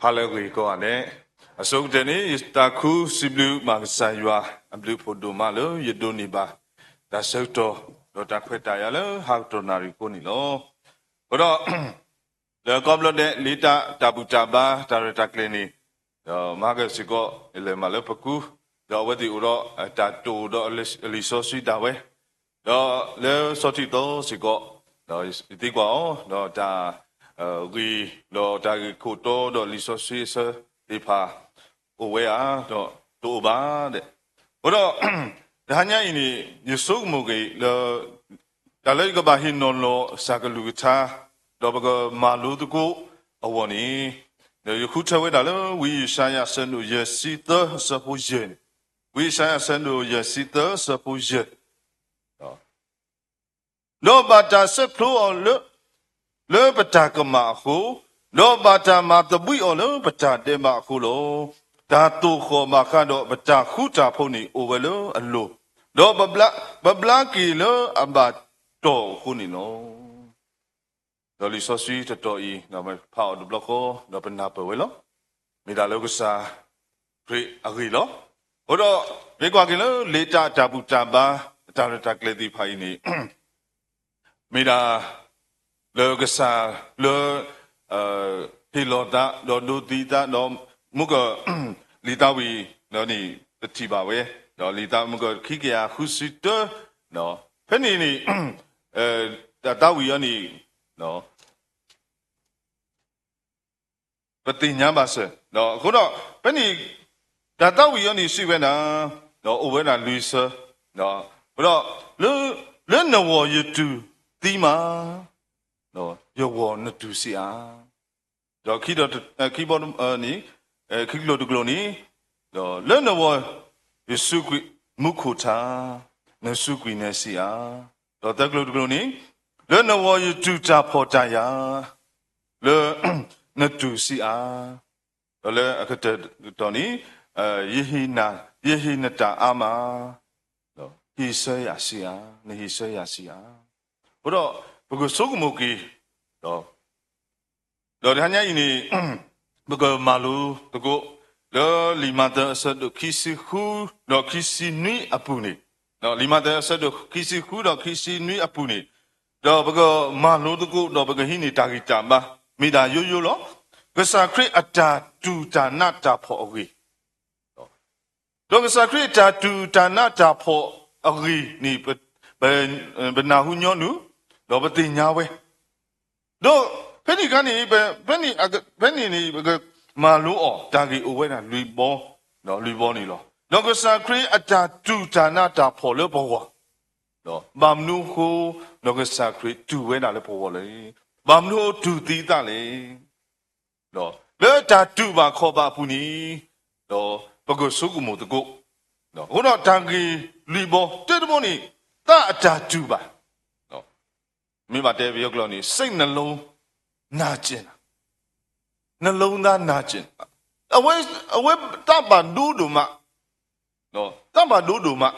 ဟါလၢအဂ့ၤကိးဂၤဒဲး, အဆိကတၢၢ်န့ၣ် ယသးခုစံးဘျုးဘၣ်ကစၢ်ယွၤအဘျုးအဖှိၣ်ဒိၣ်မးလၢယဒိးန့ၢ်ဘၣ် တၢ်ဆၢကတီၢ် ဒီးတၢ်ခွဲးတၢ်ယာ်လၢဟါကတီၢ်နၣ်ရံၣ်အဃိန့ၣ်လီၤ. အဃိဒီး လၢကီၢ်ဘျီဒဲး လ့တၢ်တၢ်ဘူၣ်တၢ်ဘါ တၢ်ရဲၣ်တၢ်ကျဲၤန့ၣ် ဒီးမၤကစ့ၢ်ကီး လဲၤမးလၢပကူ, ဒီးအဝဲသ့ၣ်အိၣ်ဒီးတၢ်တိာ်ဒီးအလံာ်စီဆှံဒၣ်ဝဲ, ဒီးလၢဆီထံးသီစ့ၢ်ကီး ဒီးယသံကွၢ်အီၤ ဒီးတၢ်ဂ့ၢ် ဒီးတၢ်ဂ့ၢ်ခိၣ်တီ ဒီးလံာ်စီဆှံအဆၢသ့ၣ်တဖၣ် အိၣ်ဝဲဧါ, ဒီးတအိၣ်ဘၣ်ဒဲး. အဃိဒီး တဟါညါအံၤန့ၣ် ယဆိကမိၣ်က့ၤလၢ တၢ်လၢယကဘၣ်ဟ့ၣ်နီၤလီၤစၢ်ကလုၢ်ကထါ ဒီးပကမၤလိသကိးအဂီၢ်န့ၣ် ဒီးယဃုထၢဝဲဒၣ်လၢ ဝံယၡါယၤအဆၢဒိၣ်ယဲၢ်ဆံသၢအဆၢဖိယဲၢ်န့ၣ်, ဝံယၡါယၤအဆၢဒိၣ်ယဲၢ်ဆံသၢအဆၢဖိယဲၢ် ဒီးဘၣ်တၢ်ဆဲးဖျိအီၤလၢ လၢပတၢ်ကမၣ်အဃိ, ဒီးဘၣ်တၢ်မၤသဘှံးအီၤလၢပတၢ်ဒဲးဘးအဃိလီၤ. တၢ်သိၣ်ဃီၣ်ဘၣ်ဃးဒီးပတၢ်ဃူတၢ်ဖိးန့ၣ်အိၣ်ဝဲလၢအလိၤ, ဒီးပဘျါ, ပဘျါက့ၤလၢအဘၣ်တီၢ်အဃိန့ၣ်လီၤ. ဒီးလံာ်စီဆှံတတီၤအံၤ ဒီးဖးအီၤတဘျီဃီ ဒီးပနၢ်ပၢၢ်ဝဲလီၤ. မ့ၢ်တၢ်လၢကစၢ်ခရံာ်အဂ့ၢ်လီၤ. အဃိဒီး မ့ၢ်ကွၢ်က့ၤလၢလ့တၢ်တၢ်ဘူၣ်တၢ်ဘါ တၢ်ရဲၣ်တၢ်ကျဲၤသ့ၣ်တဖၣ်အံၤန့ၣ် မ့ၢ်ဒၣ် လၢကစၢ်လၢ ဟ့ၣ်လီၤသး ဒီးဒိးသံသး ဒီးမုၢ်က လံာ်သးဝံၣ်န့ၣ် ပထံၣ်ဘၣ်ဝဲ, ဒီးလံာ်သးမုၢ်က ခံကယၤဃုဆံတၢ, ဖဲန့ၣ်န့ၣ် တၢ်သးဝံၣ်အံၤန့ၣ် ပသ့ၣ်ညါဘၣ်စၢၤ, အဃိဒီး ဖဲန့ၣ် တၢ်သးဝံၣ်အံၤန့ၣ်စံးဝဲဒၣ် ဒီးအိၣ်ဝဲဒၣ်လွံၢ်ဆၢ, အဃိဒီး လၢ လၢနဂီၢ်ယတူၢ်သံမး, ယဂီၢ်နတူၢ်ဆံးဧါ, ဒီးခံ ခံဘီန့ၣ် ခံကျိၤတကျိၤန့ၣ် ဒီးလၢနဂီၢ်ယစူးကွံာ်မူခိၣ်ထါ, နစူးကွံာ်နၤဆံးဧါ, ဒီးသၢကျိၤတကျိၤန့ၣ် လၢနဂီၢ်ယတူၢ်တၢ်ဖှီၣ်တၢ်ယာ်, လၢ နတူၢ်ဆံးဧါ, ဒီးလၢအကတၢၢ်တတီၤန့ၣ် ယဟ့ၣ်နၤ, ယဟ့ၣ်နတၢ်အါမး, ဒီးဟ့ၣ်ဆၢယၤဆံးဧါ, နဟ့ၣ်ဆၢယၤဆံးဧါ. အဃိဒီး ပကဆိကမိၣ်က့ၤ ဒီး ဒီးတဟါညါအံၤန့ၣ် ပကမၤလိသကိး လၢလံာ်မးသဲအဆၢဒိၣ်ခံဆံဃု ဒီးခံဆံနွံအပူၤန့ၣ်, လံာ်မးသဲအဆၢဒိၣ်ခံဆံဃု ဒီးခံဆံနွံအပူၤန့ၣ်, ဒီးပကမၤလိသကိး ဒီးပကဟံးန့ၢ်တၢ်ဂံၢ်တၢ်ဘါ မ့ၢ်ဒၣ်ယိယိလီၤ. ကစၢ်ခရံာ်အတၢ်တူၢ်တၢ်နးတၢ်ဖှီၣ်အဂ့ၢ် ဒီးကစၢ်ခရံာ်အတၢ်တူၢ်တၢ်နးတၢ်ဖှီၣ်အဂ့ၢ်န့ၣ် ပ ပ ပနၢ်ဟူညီနုၢ် ဒီးပသ့ၣ်ညါဝဲ, ဒီးဖဲန့ၣ်အခါန့ၣ် ဖဲန့ၣ် ဖဲန့ၣ်န့ၣ် ပကမၤလိအီၤ တၢ်ဂ့ၢ်အိၣ်ဝဲဒၣ်လွံၢ်ဘီ, လွံၢ်ဘီန့ၣ်လီၤ. ဒီးကစၢ်ခရံာ်အတၢ်တူၢ်တၢ်နးတၢ်ဖှီၣ်လၢပဂီၢ်, ဒီးဘၣ်မနုၤအဃိ ဒီးကစၢ်ခရံာ်တူၢ်ဝဲဒၣ်လၢပဂီၢ်လဲၣ်, ဘၣ်မနုၤအဃိတူၢ်သံသးလဲၣ် ဒီးလၢတၢ်တူၢ်ဘၣ်ခီၣ်ဘၣ်အပူၤန့ၣ်, ဒီးပကဆိကမိၣ်သကိး, အဃိဒီးတၢ်ဂ့ၢ်လွံၢ်ဘီ တၢတဘီန့ၣ် သးအတၢ်တူၢ်ဘၣ်, မ့ၢ်ဘၣ်တဲပယီၤကျိာ်န့ၣ် စိတ်နှလုံးနာကျင်, နှလုံးသားနာကျင်, အဝဲ အဝဲသးဘၣ်ဒိဒိၣ်မး သးဘၣ်ဒိဒိၣ်မး,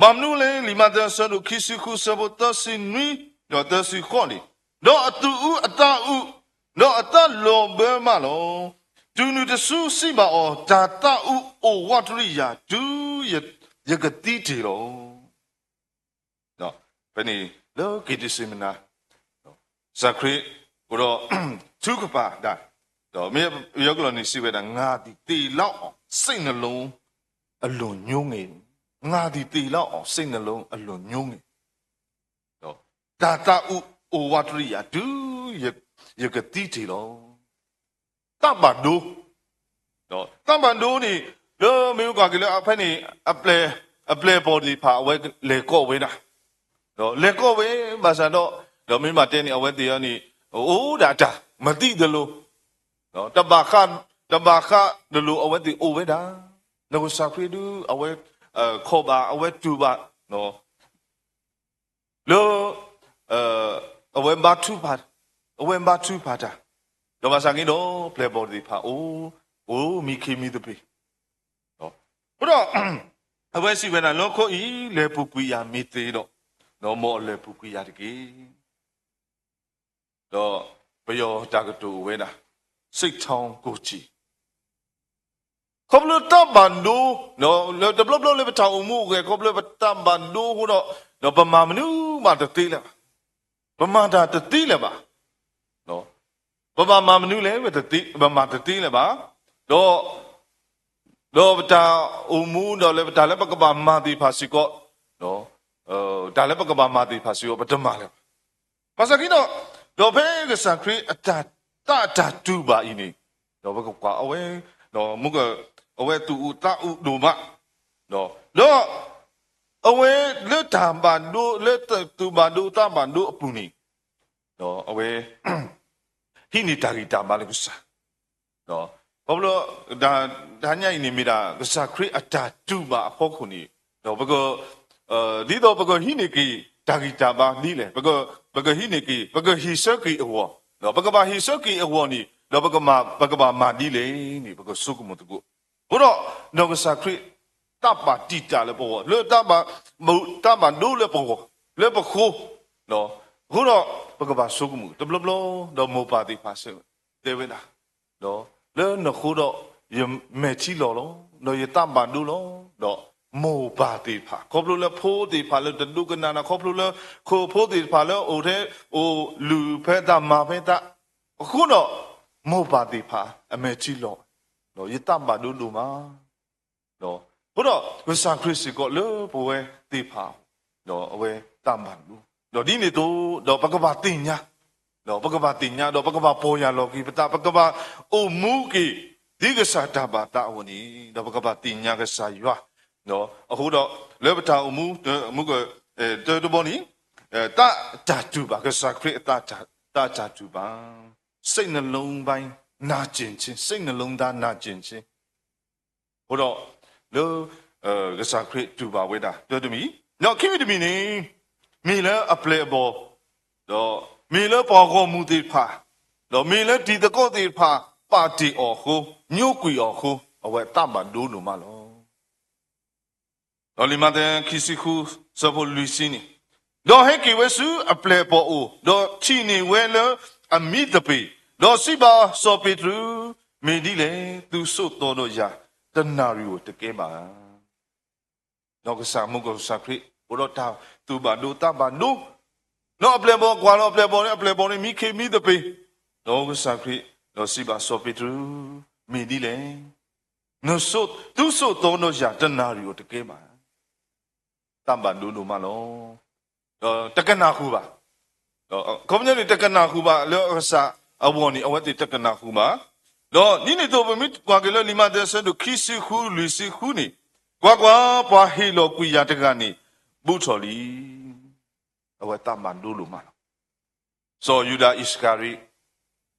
ဘၣ်မနုၤလဲၣ် လံာ်မးသဲအဆၢဒိၣ်ခံဆံဃု အဆၢဖိသၢဆံနွံ ဒီးသၢဆံဃိးန့ၣ်, ဒီးအသူၣ်အုးအသးအုး, ဒီးအသးလီၤဘၢမးလီၤ. တုၤနုၤတစုစံးဘၣ်အီၤ တၢ်သးအုးအိၣ်ဝးတရံးယၤ တုၤယကသံတ့ၢ်လီၤ. ဖဲန့ၣ်လၢက့ၤသ့းစ့မနၤ ကစၢ်ခရံာ်အိၣ်ဒီးထုကဖၣ်တၢ်, ဒီးမ့ၢ်ပယီၤကျိာ်န့ၣ်စံးဝဲဒၣ် ငါသည်သရေလီၤအီၤ စိတ်နှလုံးအလွန်ညိုငယ်, ငါသည်သရေလီၤအီၤ စိတ်နှလုံးအလွန်ညိုငယ်, ဒီးတၢ်သးအုးအိၣ်ဝးတရံးယၤ တုၤယကသံတ့ၢ်လီၤ. သးဘၣ်ဒိ ဒီးသးဘၣ်ဒိန့ၣ် လၢမ့ၢ်ပကွၢ်က့ၤလၢဖဲန့ၣ် အပျဲၢ် အပျဲၢ်အဘီၣ်သ့ၣ်တဖၣ် အဝဲလဲၤကိးဝဲဒၣ်, ဒီးလဲၤကိးဝဲ ဘၣ်ဆၣ်ဒီး ဒီးမ့ၢ်ဘၣ်တဲန့ၣ် အဝဲသ့ၣ်အံၤန့ၣ် အိၣ်ဒၣ်တၢ် မသိသလို, တဘၣ်ဃး တဘၣ်ဃးသလို အဝဲသ့ၣ်အိၣ်ဝဲဒၣ်, ဒီးကစၢ်ခရံာ်ဒုး အဝဲ ခီၣ်ဘၣ် အဝဲတူၢ်ဘၣ် လၢ အဝဲဘါထုကဖၣ်, အဝဲဘါထုကဖၣ်တၢ်, ဒီးဘၣ်ဆၣ်က့ၤဒီး ပျဲၢ်ဘီၣ်သ့ၣ်တဖၣ်အိၣ်, အိၣ်မံခ့မံသပ့ၤ, အဃိဒီး အဝဲစံးဝဲဒၣ် လၢဟီၣ်ခိၣ်အံၤ လဲၤပူၤကွံာ်ယၤမ့ၢ်သ့ဒီး, ဒီးမ်အလဲၤပူၤကွံာ်ယၤတက့ၢ်. ဒီးပယီၤတၢ်ကတိၤအိၣ်ဝဲဒၣ်, စိတ်ထောင်းကိုယ်ကြည် ခီဖျိတၢ်ဘၣ်ဒိ လၢတဘျီဘျီလၢပတၢ်အိၣ်မူအဂဲၤ ခီဖျိပတၢ်ဘၣ်ဒိအဃိဒီး ဒီးပမၤမနုၤမးတသ့လၢၤဘၣ်. ပမၤတၢ်တသ့လၢၤဘၣ်. ပဘၣ်မၤမနုၤလဲၣ်, ပမၤတသ့လၢၤဘၣ်. ဒီး ဒီးပတၢ်အိၣ်မူဒီးလၢပတၢ်လၢပကဘၣ်မၤသ့ၣ်တဖၣ်စ့ၢ်ကီး, တၢ်လၢပကဘၣ်မၤသ့ၣ်တဖၣ်စ့ၢ်ကီး ပတမၤလၢၤဘၣ်. ဘၣ်ဆၣ်က့ဒီး, ဒီးဖဲကစၢ်ခရံာ်အတၢ်, တၢ်အတၢ်တူၢ်ဘၣ်အံၤန့ၣ်, ဒီးပကကွၢ်အဝဲ, ဒီးမုၢ်က, အဝဲသူၣ်အိၣ်သးအိၣ်ဒိၣ်မး, ဒီး အဝဲလၢတၢ်ဘၣ်ဒိ လၢသူၣ်ဘၣ်ဒိသးဘၣ်ဒိအပူၤန့ၣ်, ဒီးအဝဲ ဟံးန့ၢ်တၢ်ဂံၢ်တၢ်ဘါလၢကစၢ် ခီဖျိ တၢ်ညါအံၤန့ၣ်မ့ၢ်ဒၣ် ကစၢ်ခရံာ်အတၢ်တူၢ်ဘၣ်အဖီခိၣ်န့ၣ်, ဒီးပက, ဒ်သိးပကဟံးန့ၢ်က့ၤတၢ်ဂံၢ်တၢ်ဘါဒ်လဲၣ်, ပကဟံးန့ၢ်က့ၤ, ပကဟ့ၣ်ဆၢက့ၤအဂီၢ်, ဒီးပကဘၣ်ဟ့ၣ်ဆၢက့ၤအဂီၢ်န့ၣ်, ဒီးပကဘၣ်မၤဒ်လဲၣ်န့ၣ် ပကဆိကမိၣ်သကိး. အဃိဒီး, ဒီးကစၢ်ခရံာ် တၢ်ဘၣ်တံာ်တာ်လၢပဂီၢ်, လၢတၢ်ဘၣ်ဒိလၢပဂီၢ်, လၢပဃိ, အဃိဒီး ပကဘၣ်ဆိကမိၣ်တဘျီဘျီ, ဒီးမိၢ်ပၢ်သ့ၣ်တဖၣ်စ့ၢ် တဲဝဲဒၣ်, ဒီးလၢနဃိဒီး ယမဲာ်ထံလီၤလီၤ, ဒီးယသးဘၣ်ဒိလီၤ, ဒီးမိၢ်ပၢ်သ့ၣ်တဖၣ်, ခီဖျိလၢဖိသ့ၣ်တဖၣ်လၢတဒိကနၣ်နၤ, ခီဖျိလၢဖိသ့ၣ်တဖၣ်လၢအိၣ်ထဲအိၣ်လုၢ်ဖဲသးမၤဖဲသး, အဃိဒီး မိၢ်ပၢ်သ့ၣ်တဖၣ်အမဲာ်ထံလီၤ, ဒီးယသးဘၣ်ဒိဒိၣ်မး အဃိဒီး ကစၢ်ခရံာ်စ့ၢ်ကီးလၢပဝဲသ့ၣ်တဖၣ်, ဒီးအဝဲသးဘၣ်ဒိ, ဒီးဒ်န့ၣ်အသိး ဒီးပကဘၣ်သ့ၣ်ညါ, ဒီးပကဘၣ်သ့ၣ်ညါ, ဒီးပကဘၣ်ပီၢ်ယၢ်လီၤက့ၤပသး, ပကဘၣ်အိၣ်မူက့ၤ ဒ်ကစၢ်တၢ်ဘၣ်သးအဂီၢ်န့ၣ်, ဒီးပကဘၣ်သ့ၣ်ညါကစၢ်ယွၤ, အဃိဒီး လၢပတၢ်အိၣ်မူ, မူက, တၢတဘီန့ၣ်, တၢ်တၢ်တူၢ်ဘၣ်, ကစၢ်ခရံာ်အတၢ်, တၢ်တၢ်တူၢ်ဘၣ်, စိတ်နှလုံးပိုင်းနာကျင်ခြင်း, စိတ်နှလုံးသားနာကျင်ခြင်း, အဃိဒီး လၢ ကစၢ်ခရံာ်တူၢ်ဘၣ်ဝဲဒၣ် တၢတမံၤ, ဒီးခံမံၤတမံၤန့ၣ်, မ့ၢ်လၢအပျဲၢ်အဘီၣ်, ဒီးမ့ၢ်လၢပှၤဂီၢ်မုၢ်သ့ၣ်တဖၣ်, ဒီးမ့ၢ်လၢတံၤသကိးသ့ၣ်တဖၣ် ပာ်တ့ၢ်အီၤအဃိ, ညိကွံာ်အီၤအဃိ, အဝဲသးဘၣ်ဒိဒိၣ်မးလီၤ. ဒီးလံာ်မးသဲ ခံဆံဃု ဆၢဖိလွံၢ်ဆံန့ၣ်, ဒီးဟဲက့ၤဝဲဆူအပျဲၢ်အဘီၣ်အအိၣ်, ဒီးထံၣ်န့ၢ်ဝဲလၢအမံသပ့ၤ, ဒီးစံးဘၣ်စီၤပ့းတရူး, မ့ၢ်ဒ်လဲၣ်, သုဆိးသီဒီးယၤ တနၣ်ရံၣ်ဧိၤတကဲဘၣ်ဧါ. ဒီးကစၢ်မူကီၢ်ကစၢ်ခရံာ် အိၣ်ဒီးတၢ်သူၣ်ဘၣ်ဒိသးဘၣ်ဒိ, ဒီးအပျဲၢ်အဘီၣ်ကွၢ်လီၤအပျဲၢ်အဘီၣ်န့ၣ်, အပျဲၢ်အဘီၣ်န့ၣ် မံခ့မံသပ့ၤ, ဒီးကစၢ်ခရံာ် ဒီးစံးဘၣ်စီၤပ့းတရူး, မ့ၢ်ဒ်လဲၣ်, သုဆိးသီဒီးယၤ တနၣ်ရံၣ်ဧိၤတကဲဘၣ်. သးဘၣ်ဒိဒိၣ်မးလီၤ. ဒီးတကနၣ်ဃုာ်ဘၣ်. အခီပညီန့ၣ် တကနၣ်ဃုာ်ဘၣ်လၢအကစၢ်အဂီၢ်န့ၣ် အဝဲသ့ၣ်တကနၣ်ဃုာ်ဘၣ်. ဒီးဒ်န့ၣ်အသိး ပမ့ၢ်ကွၢ်က့ၤလၢလံာ်မးသဲ ဆၢဒိၣ်ခံဆံဃု လွံၢ်ဆံဃုန့ၣ်, ကွၢ်ကွၢ်, ပှၤဟ့ၣ်လီၤကွံာ်ယၤတဂၤန့ၣ် ဘူးထီၣ်လံ. အဝဲသးဘၣ်ဒိဒိၣ်မးလီၤ. စီၤယူဒၤအံၣ်စကၤရံ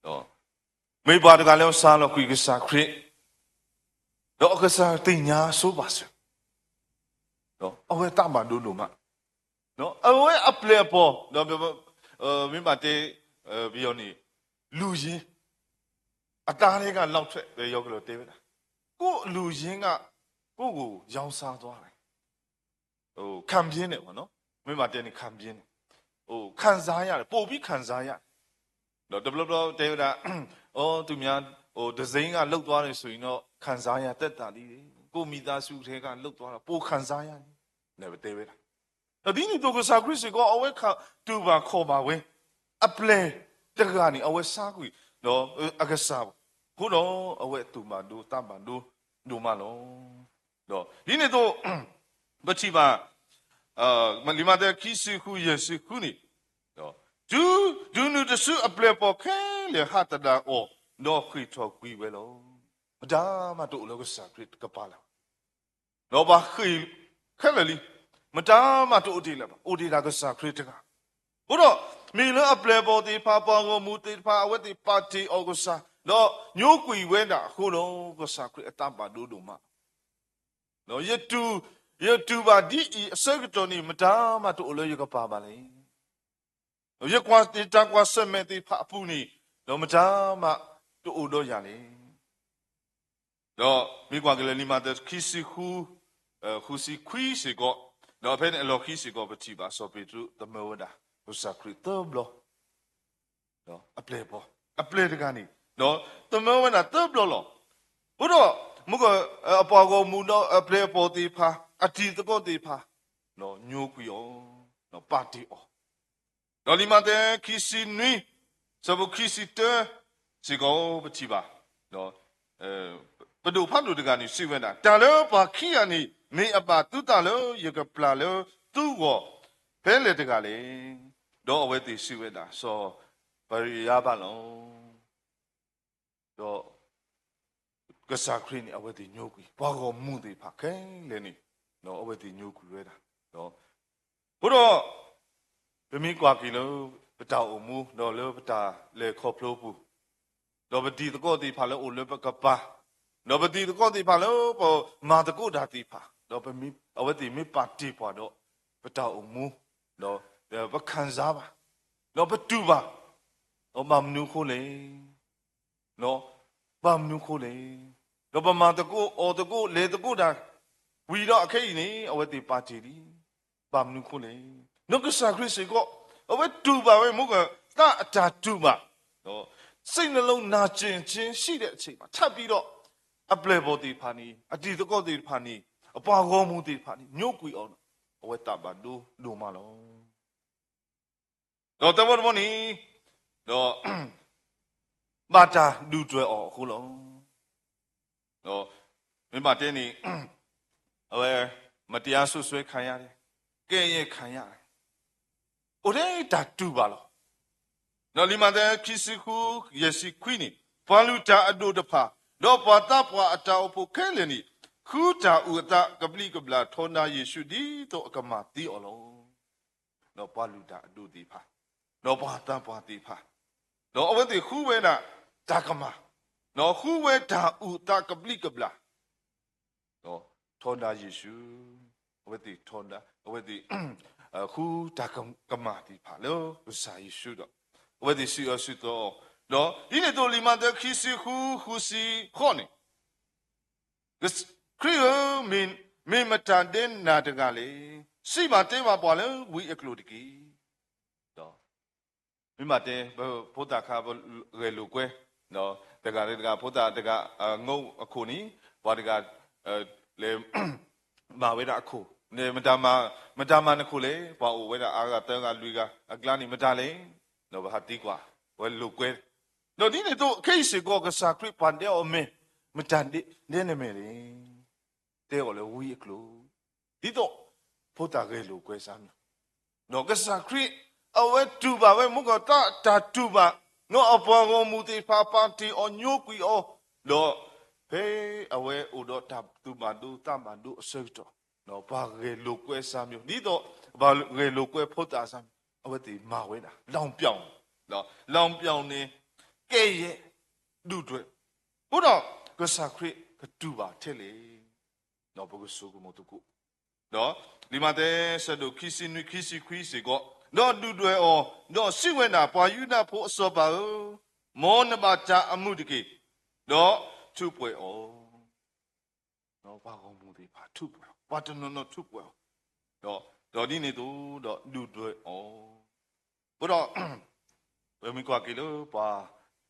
ၤ, မ့ၢ်ပှၤတဂၤလၢအစၢ်လီၤကွံာ်ကစၢ်ခရံာ်, ဒီးအကစၢ်သ့ၣ်ညါဆိပာ်စၢၤ, အဝဲသးဘၣ်ဒိဒိၣ်မး, အဝဲအပျဲၢ်အဘီၣ်, မ့ၢ်ဘၣ်တဲ, ပယီၤန့ၣ်, လူရင်း, အတၢ်န့ၣ်က လောက်ထွက်, ပယီၤကလီၤတဲဝဲဒၣ်, ကိုယ့်လူရင်းက ကိုယ့်ကိုယ်ရောင်းစားသွားတယ်. ခံပြင်းတယ်ပေါ့နော်, မ့ၢ်ဘၣ်တဲန့ၣ် ခံပြင်းတယ်, ခံစားရတယ်, ပိုပြီးခံစားရတယ်. ဒီးတဘျီဘျီတဲဝဲဒၣ်, အိ သူများ, ဟို, တစိမ်းက လုပ်သွားတယ်ဆိုရင်တော့ ခံစားရသက်သာသေးတယ်, ကိုယ့်မိသားစုထဲက လုပ်သွားတာ ပိုခံစားရတယ်, န့ၣ်ပတဲဝဲဒၣ်. ဒီးဒ်န့ၣ်အသိး ကစၢ်ခရံာ်စ့ၢ်ကီး အဝဲတူၢ်ဘၣ်ခီၣ်ဘၣ်ဝဲ, အပျဲၢ်တဂၤန့ၣ် အဝဲစၢ်ကွံာ်, ဒီးအကစၢ်, အဃိဒီး အဝဲသူၣ်ဘၣ်ဒိသးဘၣ်ဒိဒိၣ်မးလီၤ. ဒီးဒ်န့ၣ်အသိး ပထံၣ်ဘၣ်, လံာ်မးသဲ ခံဆံဃု ယဲၢ်ဆံဃုန့ၣ်, တုၤ, တုၤနုၤတစုအပျဲၢ်အဘီၣ်ခဲလၢာ်ဟးသဒၣ်အီၤ, ဒီးဃ့ၢ်ထီၣ်ကွံာ်ဝဲလီၤ. မတၤမးတအိၣ်လၢကစၢ်ခရံာ်တကပၤလၢၤဘၣ်. ဒီးပှၤဃ့ၢ်ခဲလၢာ်လံ, မတၤမးတအိၣ်တ့ၢ်လၢၤဘၣ်, အိၣ်တ့ၢ်ဒၣ်ကစၢ်ခရံာ်တဂၤ. အဃိဒီး မ့ၢ်လၢအပျဲၢ်အဘီၣ်သ့ၣ်တဖၣ် ပှၤဂီၢ်မုၢ်သ့ၣ်တဖၣ် အဝဲသ့ၣ်ပာ်တ့ၢ်အီၤကစၢ်, ဒီးညိကွံာ်ဝဲဒၣ်အဃိဒီး ကစၢ်ခရံာ်အသးဘၣ်ဒိဒိၣ်မး. ဒီးယတူၢ်, ယတူၢ်ဘၣ်ဒ်အံၤအဆၢကတီၢ်န့ၣ် မတၤမးတအိၣ်လၢယကပၤဘၣ်လဲၣ်. ယကွၢ်, ယတၢ်ကွၢ်ဆၢၣ်မဲာ်သ့ၣ်တဖၣ်အပူၤန့ၣ်, ဒီးမတၤမးတအိၣ်ဒီးယၤလဲၣ်. ဒီးမ့ၢ်ကွၢ်က့ၤလၢလံာ်မးသဲ ခံဆံဃု, ဃုဆံခွံစ့ၢ်ကီး, ဒီးဖဲန့ၣ်အလီၢ်ခံစ့ၢ်ကီး ပထံၣ်ဘၣ်စီၤပ့းတရူးသမၢဝဲဒၣ် ကစၢ်ခရံာ်သၢဘျီ. ဒီးအပျဲၢ်အဘီၣ်, အပျဲၢ်တဂၤန့ၣ် သမၢဝဲဒၣ်သၢဘျီလီၤ. အဃိဒီး မ့ၢ်က အပှၤဂီၢ်မုၢ်ဒီးအပျဲၢ်အဘီၣ်သ့ၣ်တဖၣ် အတံၤသကိးသ့ၣ်တဖၣ် ညိကွံာ်အီၤ, ပာ်တ့ၢ်အီၤ ဒီးလံာ်မးသဲ ခံဆံနွံ, ဆၢဖိခံဆံတၢ စ့ၢ်ကီးပထံၣ်ဘၣ်, ပဒိၣ်ဖးဒိၣ်တဂၤန့ၣ် စံးဝဲဒၣ်, တၢ်လၢပှၤခံဂၤန့ၣ် မ့ၢ်အဘၣ်သုသးလၢယကပျၢ်လၢသုဂီၢ်ဖဲလဲၣ်တဂၤလဲၣ်. ဒီးအဝဲသ့ၣ်စံးဝဲဒၣ်, စီၤဘၤရယၤဘၣ်လီၤ. ဒီး ကစၢ်ခရံာ်န့ၣ် အဝဲသ့ၣ်ညိကွံာ် ပှၤဂီၢ်မုၢ်သ့ၣ်တဖၣ်ခဲလၢာ်န့ၣ်, အဝဲသ့ၣ်ညိကွံာ်ဝဲဒၣ်. အဃိဒီး ပမ့ၢ်ကွၢ်က့ၤလၢ ပတၢ်အိၣ်မူ ဒီးလၢပတၢ်လဲၤခီဖျိပူၤ, ဒီးပတံၤသကိးသ့ၣ်တဖၣ်လၢအိၣ်လၢပကပၤ, ဒီးပတံၤသကိးသ့ၣ်တဖၣ်လၢပမၤသကိးတၢ်သ့ၣ်တဖၣ်, ဒီးပမ့ၢ် အဝဲသ့ၣ်မ့ၢ်ပာ်တ့ၢ်ပှၤဒီး ပတၢ်အိၣ်မူ, ဒီးပခံစားဘၣ်, ဒီးပတူၢ်ဘၣ်, ဒီးဘၣ်မနုၤအဃိလဲၣ် ဘၣ်မနုၤအဃိလဲၣ်. ဒီးပမၤသကိးအီၣ်သကိးလဲၤသကိးတၢ် ဝံၤဒီးအခဲအံၤန့ၣ် အဝဲသ့ၣ်ပာ်တ့ၢ်လံ. ဘၣ်မနုၤအဃိလဲၣ်. ဒီးကစၢ်ခရံာ်စ့ၢ်ကီး အဝဲတူၢ်ဘၣ်ဝဲ မ့ၢ်ကသးအတၢ်တူၢ်ဘၣ်, စိတ်နှလုံးနာကျင်ခြင်းရှိတဲ့အချိန်မှာ ထပ်ပြီးတော့ အပျဲၢ်အဘီၣ်သ့ၣ်တဖၣ်န့ၣ် အတံၤသကိးသ့ၣ်တဖၣ်န့ၣ် အပှၤဂီၢ်မုၢ်သ့ၣ်တဖၣ်န့ၣ် ညိကွံာ်အီၤ, အဝဲသးဘၣ်ဒိဒိၣ်မးလီၤ. ဒီးသၢဘီတဘီန့ၣ်, ဒီး ဘၣ်တၢ်ဒုၣ်ဒွဲၣ်အီၤအဃိလီၤ. ဒီး မ့ၢ်ဘၣ်တဲန့ၣ် အဝဲ မတရားစွပ်စွဲခံရတယ်, ကဲယဲၢ်ခံရတယ်, အိၣ်ထဲတၢ်တူၢ်ဘၣ်လီၤ. ဒီးလံာ်မးသဲ ခံဆံဃု ယဲၢ်ဆံခွံန့ၣ်, ပှၤလုၢ်တၢ်အဒိၣ်တဖၣ်, ဒီးပှၤသးပှၢ်အတၢ်အိၣ်ဖှိၣ်ခဲလၢာ်န့ၣ်, ဃုတၢ်အုၣ်အသးကဘျံးကဘျၣ်ထီဒါယ့ၣ်ၡူး ဒ်သိးအကမၤသံအီၤလီၤ. ဒီးပှၤလုၢ်တၢ်အဒိၣ်သ့ၣ်တဖၣ်, ဒီးပှၤသးပှၢ်သ့ၣ်တဖၣ်, ဒီးအဝဲသ့ၣ်ဃုဝဲဒၣ်တၢ်ကမၣ်, ဒီးဃုဝဲတၢ်အုၣ်အသးကဘျံးကဘျၣ် ဒီးထီဒါယ့ၣ်ၡူး, အဝဲသ့ၣ်ထီဒါ, အဝဲသ့ၣ် ဃုတၢ်ကမၣ်သ့ၣ်တဖၣ်လၢကစၢ်ယ့ၣ်ၡူးဒီး အဝဲသ့ၣ်စံးအၢစံးသီအီၤ, ဒီးဒ်န့ၣ်အသိးလံာ်မးသဲ ခံဆံဃု ဃုဆံဃိးန့ၣ်, ခရံာ်ဧၢ, မ့ၢ်မတၤဒဲနၤတဂၤလဲၣ်. စံးဘၣ်တဲဘၣ်ပှၤလၢဝံအကျိာ်တက့ၢ်. ဒီး မ့ၢ်ဘၣ်တဲ ပဖိသၣ်ခါ ပဂဲၤလိာ်ကွဲ တဂၤလၢတဂၤ ဖိသၣ်တဂၤ အငိၢ်အခိၣ်န့ၣ် ပှၤတဂၤ လဲၤ မၤဝဲဒၣ်အခိၣ်န့ၣ် မတၤမၤနခိၣ်လဲၣ်, ပှၤအိၣ်ဝဲဒၣ်အါဂၤသၢဂၤလွံၢ်ဂၤအကျါန့ၣ် မတၤလဲၣ်, ဒီးပဟးသံကွၢ် ပှၤလိာ်ကွဲ, ဒီးဒ်န့ၣ်အသိး ခဲအံၤစ့ၢ်ကီး ကစၢ်ခရံာ်ပာ်ဒဲအီၤမ့ၢ် မတၤဒဲနမဲာ်လဲၣ်, တဲအီၤလၢဝံအကျိာ်, ဒ်သိး ဖိသၣ်ဂဲၤလိာ်ကွဲစၢ်မ့ၢ် ဒီးကစၢ်ခရံာ် အဝဲတူၢ်ဘၣ်ဝဲ မ့ၢ်ကသးတၢ်တူၢ်ဘၣ်, ဒီးအပှၤဂီၢ်မုၢ်သ့ၣ်တဖၣ်ပာ်တ့ၢ်အီၤညိကွံာ်အီၤ, ဒီးဖဲအဝဲအိၣ်ဒီးတၢ်သူၣ်ဘၣ်ဒိသးဘၣ်ဒိအဆၢကတီၢ်, ဒီးပှၤဂဲၤလိာ်ကွဲစၢ်မ့ၢ် ဒ်သိးပှၤဂဲၤလိာ်ကွဲဖိသၣ်စၢ်မ့ၢ် အဝဲသ့ၣ်မၤဝဲဒၣ် လောင်ပြောင်, လောင်ပြောင်န့ၣ် ကဲယဲၢ် ဒုၣ်ဒွဲၣ်, အဃိဒီးကစၢ်ခရံာ်ကတူၢ်ဘၣ်ထဲလဲၣ်, ဒီးပကဆိကမိၣ်သကိး ဒီးလံာ်မးသဲ ဆၢဒိၣ်ခံဆံနွံ ခံဆံခွံစ့ၢ်ကီး, ဒီးဒုၣ်ဒွဲၣ်အီၤ, ဒီးစံးဝဲဒၣ်, ပှၤယူဒၤဖိအစီၤပၤဧၢ, မ်နဘၣ်တၢ်အမုာ်တက့ၢ်, ဒီးထူးပှဲၤအီၤ, ဒီးပှၤဂီၢ်မုၢ်သ့ၣ်တဖၣ်ထူးပှဲၤအီၤ, ပှၤတနီၤနီၤထူးပှဲၤအီၤ, ဒီး ဒီးဒ်န့ၣ်အသိးဒီးဒုၣ်ဒွဲၣ်အီၤ အဃိဒီး ပမ့ၢ်ကွၢ်က့ၤလၢပှၤ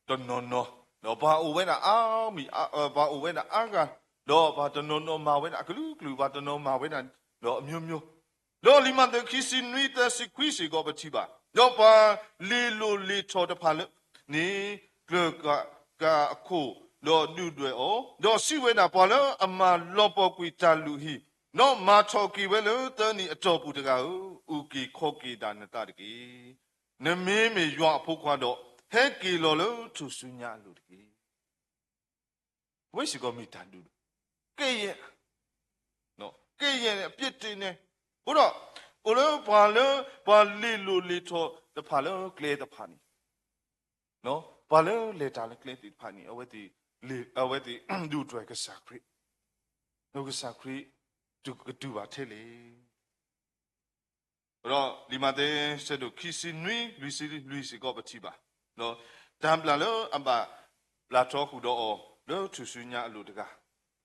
တနီၤနီၤ, ဒီးပှၤအိၣ်ဝဲဒၣ်အါမံၤ, ပှၤအိၣ်ဝဲဒၣ်အါဂၤ, ဒီးပှၤတနီၤနီၤမၤဝဲဒၣ်အကလုာ်ကလုာ်, ပှၤတနီၤမၤဝဲဒၣ်ဒီးအမျိုးမျိုး, ဒီးလံာ်မးသဲခံဆံနွံ သၢဆံခွံစ့ၢ်ကီး ပထံၣ်ဘၣ်, ဒီးပှၤလ့ၤလိာ်လ့ၤထီၣ်တဖၣ်လၢန့ၣ် ကျၢၤကၤအခိၣ်, ဒီးဒုၣ်ဒွဲၣ်အီၤ, ဒီးစံးဝဲဒၣ်, ပှၤလၢအမၤလီၤပှီၢ်ကွံာ်တၢ်လုၢ်ဟံၣ်, ဒီးမၤထီၣ်က့ၤဝဲလၢသၢနံၣ်အတီၢ်ပူၤတဂၤဧၢ, အုၣ်က့ၤခီၣ်က့ၤဒၣ်နသးတက့ၢ်. နမ့မ့ၢ်ယွၤအဖိခွါဒီး, ဟဲက့ၤလီၤလၢထူၣ်စုညါအလိၤတက့ၢ်. အဝဲစ့ၢ်ကီးမ့ၢ်တၢ်ဒုၣ်ဒွဲၣ်, ကဲယဲၢ်, ကဲယဲၢ်န့ၣ် အပြစ်တင်န့ၣ်, အဃိဒီး အိၣ်လၢပှၤလၢ ပှၤလ့ၤလိာ်လ့ၤထီၣ်တဖၣ်လၢကျဲတဖၣ်န့ၣ်, ပှၤလၢလဲၤတၢ်လၢကျဲသ့ၣ်တဖၣ်န့ၣ် အဝဲသ့ၣ် အဝဲသ့ၣ်ဒုၣ်ဒွဲၣ်ကစၢ်ခရံာ်, ဒီးကစၢ်ခရံာ် ကတူၢ်ဘၣ်ထဲလဲၣ်. ဒီးလံာ်မးသဲ ဆၢဒိၣ်ခံဆံနွံ လွံၢ်ဆံလွံၢ်စ့ၢ်ကီးပထံၣ်ဘၣ်, ဒီးတၢ်ဘျၣ်လၢအဘၣ်ဘျၣ်ထီဃုာ်ဒီးအီၤ လၢထူၣ်စုညါအလိၤတဂၤ,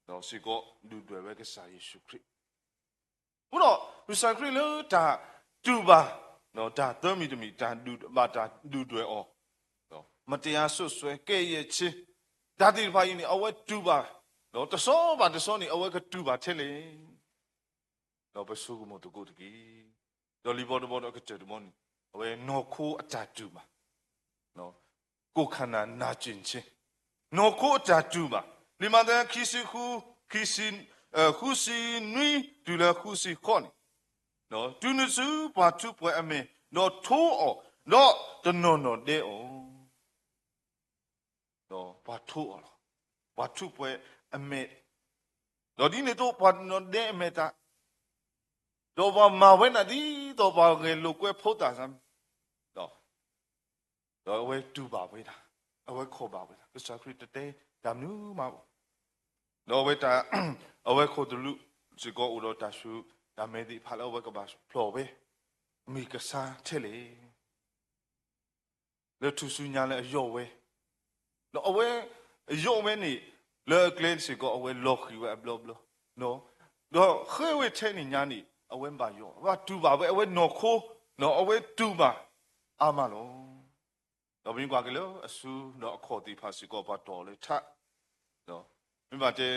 ဒီးစ့ၢ်ကီးဒုၣ်ဒွဲၣ်ဝဲကစၢ်ယ့ၣ်ၡူးခရံာ်, အဃိဒီး ကစၢ်ခရံာ်လၢတၢ်တူၢ်ဘၣ်, တၢ်သၢမံၤတမံၤ တၢ်ဒုၣ်ဘၣ်တၢ်ဒုၣ်ဒွဲၣ်အီၤ, မတရားစွပ်စွဲ ကဲ့ရဲ့ခြင်း တၢ်သ့ၣ်တဖၣ်အံၤန့ၣ် အဝဲတူၢ်ဘၣ်, ဒီးတဆီဘၣ်တဆီန့ၣ် အဝဲကတူၢ်ဘၣ်ထဲလဲၣ်. ဒီးပဆိကမိၣ်သကိးတက့ၢ်. ဒီးလံာ်ဘီတဘီဒီးအကတၢၢ်တဘီန့ၣ် အဝဲနီၢ်ခိအတၢ်တူၢ်ဘၣ်, ကိုယ်ခန္ဓာနာကျင်ခြင်း, နီၢ်ခိအတၢ်တူၢ်ဘၣ်. လံာ်မးသဲ ခံဆံဃု, ခံဆံ, ဃုဆံနွံ တုၤလၢဃုဆံဃိးန့ၣ်, တုၤနုၤဆူပှၤထူးပှဲၤအမဲာ်, ဒီးထိအီၤ, ဒီးတနီၤနီၤဒဲးအီၤ. ဒီးပှၤထိအီၤလီၤ. ပှၤထူးပှဲၤအမဲာ်, ဒီးဒ်န့ၣ်အသိး ပှၤတနီၤဒဲးအမဲာ်တၢ်, ဒီးပှၤမၤဝဲဒၣ်ဒ်သိးပှၤဂဲၤလိာ်ကွဲဖိသၣ်စ့ၢ်, ဒီး, ဒီးအဝဲတူၢ်ဘၣ်ဝဲဒၣ်, အဝဲခိးဘၣ်ဝဲဒၣ် ကစၢ်ခရံာ်တတဲတၢ်မနုၤမးဘၣ်. ဒီးအဝဲတၢ်, အဝဲခိၣ်သလုးစ့ၢ်ကီးအိၣ်ဒီးတၢ်ဆူၣ်တၢ်မဲာ်သ့ၣ်တဖၣ်လၢအဝဲကဘၣ်ဖျိးဝဲ, မ့ၢ်ကစၢ်ထဲလဲၣ် လၢထူၣ်စုညါလၢအယိးဝဲ, ဒီးအဝဲ, အယိးဝဲန့ၣ်, လၢအကျဲစ့ၢ်ကီးအဝဲလီၤဃံၤဝဲအဘျီဘျီ, ဒီးဃ့ဝဲထဲန့ၣ်ညါန့ၣ် အဝဲဘၣ်ယိး, ဘၣ်တူၢ်ဘၣ်ဝဲအဝဲနီၢ်ခိ, ဒီးအဝဲတူၢ်ဘၣ်အါမးလီၤ. ဒီးပမ့ၢ်ကွၢ်က့ၤလၢအစုဒီးအခီၣ်သ့ၣ်တဖၣ်စ့ၢ်ကီးပှၤတီၢ်လၢထး, ဒီးမ့ၢ်ဘၣ်တဲ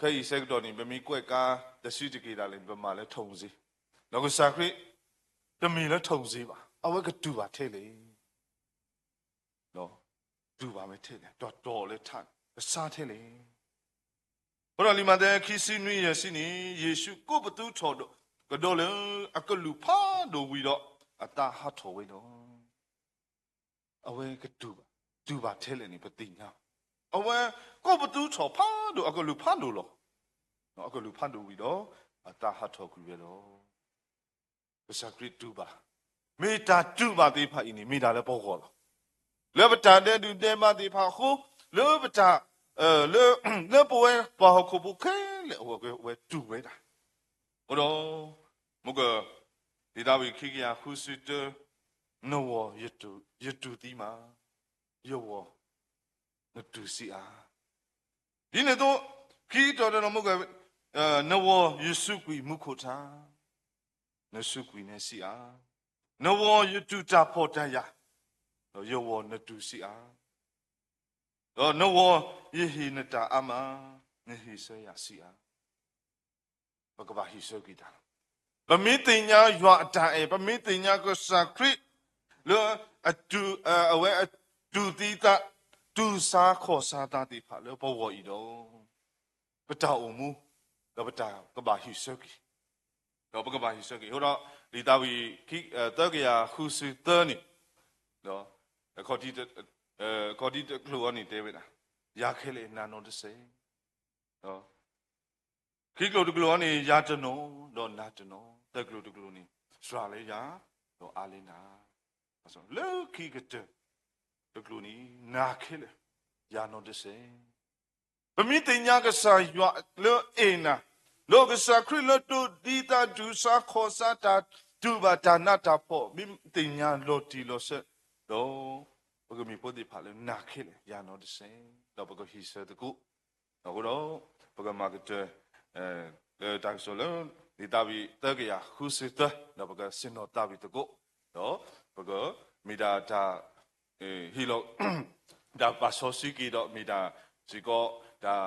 ခဲအံၤဆၢကတီၢ်န့ၣ် ပမ့ၢ်ကွဲးကါတစုတက့ၢ်ဒၣ်လဲာ်န့ၣ် ပမၤလၢထိၣ်စ့, ဒီးကစၢ်ခရံာ် တမ့ၢ်လၢထိၣ်စ့ဘၣ်, အဝဲကတူၢ်ဘၣ်ထဲလဲၣ်, တူၢ်ဘၣ်ဝဲထဲလဲၣ်, ဒီးတီၢ်လၢထး, ကစၢ်ထဲလဲၣ်. အဃိဒီးလံာ်မးသဲ ခံဆံနွံ ယဲၢ်ဆံန့ၣ် ယ့ၣ်ၡူးကိးပသူထီၣ်ကဒီးလၢအကလူးဖးဒိၣ်ဝံၤဒီး အသးဟးထီၣ်ဝဲလီၤ. အဝဲကတူၢ်ဘၣ်, တူၢ်ဘၣ်ထဲလဲၣ်န့ၣ် ပသ့ၣ်ညါ, အဝဲကိးပသူထီၣ်ဖးဒိၣ်အကလူးဖးဒိၣ်လီၤ. အကလူးဖးဒိၣ်ဝံၤဒီး အသးဟးထီၣ်ကွံာ်ဝဲလီၤ. ကစၢ်ခရံာ်တူၢ်ဘၣ်, မ့ၢ်တၢ်တူၢ်ဘၣ်သ့ၣ်တဖၣ်အံၤန့ၣ် မ့ၢ်ဒၣ်လၢပဂီၢ်လီၤ. လၢပတၢ်ဒဲးဒုးဒဲးဘးသ့ၣ်တဖၣ်အဃိ, လၢပတၢ်, လၢ, လၢပဝဲပှၤဟီၣ်ခိၣ်ဖိခဲလၢာ်အဂီၢ် အဝဲတူၢ်ဝဲဒၣ်. အဃိဒီး, မုၢ်က, လံာ်ဒၤဝံးခံကယၤဃုဆံတၢ, နဝီၢ်, ယတူၢ်သံမး, ယဝီၢ်, နတူၢ်ဆံးဧါ. ဒ်န့ၣ်အသိး, ခံတီၤတတီၤ မုၢ်က, နဝီၢ်, ယစူးကွံာ်မူခိၣ်ထါ, နစူးကွံာ်န့ၣ်ဆံးဧါ. နဝီၢ်, ယတူၢ်တၢ်ဖှီၣ်တၢ်ယာ်, ဒီးယဝီၢ်, နတူၢ်ဆံးဧါ. ဒီးနဝီၢ်, ယဟ့ၣ်နတၢ်အါမး, နဟ့ၣ်ဆၢယၤဆံးဧါ. ပကဘၣ်ဟ့ၣ်ဆၢက့ၤတၢ်လီၤ. ပမ့ၢ်သ့ၣ်ညါယွၤအတၢ်အဲၣ်, ပမ့ၢ်သ့ၣ်ညါကစၢ်ခရံာ်လၢအတူၢ်, အဝဲအတူၢ်သံသး, တူၢ်ဆါခီၣ်ဆါသးသ့ၣ်တဖၣ်လၢပဂီၢ်အံၤဒီး, ပတၢ်အိၣ်မူ, ဒီးပတၢ်ကဘၣ်ဟ့ၣ်ဆၢက့ၤ, ဒီးပကဘၣ်ဟ့ၣ်ဆၢက့ၤ. အဃိဒီး လံာ်ဒၤဝံး သၢကယၤဃုဆံသၢန့ၣ်, အခီၣ်ထံးတကျိၤအံၤန့ၣ်တဲဝဲဒၣ်, ယၤခဲလၢာ်နၤနီတစဲး ခံကျိၤတကျိၤအံၤန့ၣ် ယၤတနီၤ, ဒီးနၤတနီၤ, သၢကျိၤတကျိၤန့ၣ် စှၤလၢယၤ, ဒီးအါလၢနၤ, လၢခံကတၢၢ်တကျိၤန့ၣ် နၤခဲလၢာ်, ယၤနီတစဲး. ပမ့ၢ်သ့ၣ်ညါကစၢ်ယွၤလၢအဲၣ်နၤ, ဒီးကစၢ်ခရံာ်လၢတူၢ်သံသးတူၢ်ဆါခီၣ်ဆါတၢ်တူၢ်ဘၣ်တၢ်နးတၢ်ဖှီၣ် မ့ၢ်သ့ၣ်ညါလီၤတံၢ်လီၤဆဲး, ဒီးပကမ့ၢ်ဖိသ့ၣ်တဖၣ်လၢနၤခဲလၢာ် ယၤနီတစဲး, ဒီးပကဟ့ၣ်ဆၢသကိး အဃိဒီး ပကမၤကတၢၢ် လၢတၢ်ကစီၣ်လၢ လံာ်ဒၤဝံးသၢကယၤဃုဆံသၢ ဒီးပကဆ့ၣ်နီၤသးဝံၣ်သကိး, ဒီးပကမ့ၢ်ဒၣ်တၢ် ဟ့ၣ်လီၤ တၢ်ပာ်စီဆှံက့ၤဒီးမ့ၢ်တၢ်စ့ၢ်ကီး တၢ်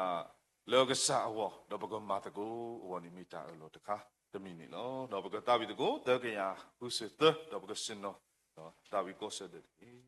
လၢကစၢ်အဂီၢ် ဒီးပကမၤသကိးအဂီၢ်န့ၣ် မ့ၢ်တၢ်အၢၣ်လီၤတခါတမံၤန့ၣ်လီၤ. ဒီးပကသးဝံၣ်သကိး သၢကယၤဃုဆံသၢ ဒီးပကဆ့ၣ်နီၤ ဒီးသးဝံၣ်ကိးဆၢဒၢးတက့ၢ်.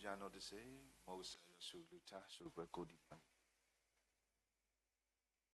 ယၤနီၢ်တစဲး, မ်ကစၢ်ယွၤဆိၣ်ဂ့ၤလၢထါ ဆိၣ်ဂ့ၤပှၤကိးဒံးနီၢ်နီၢ်.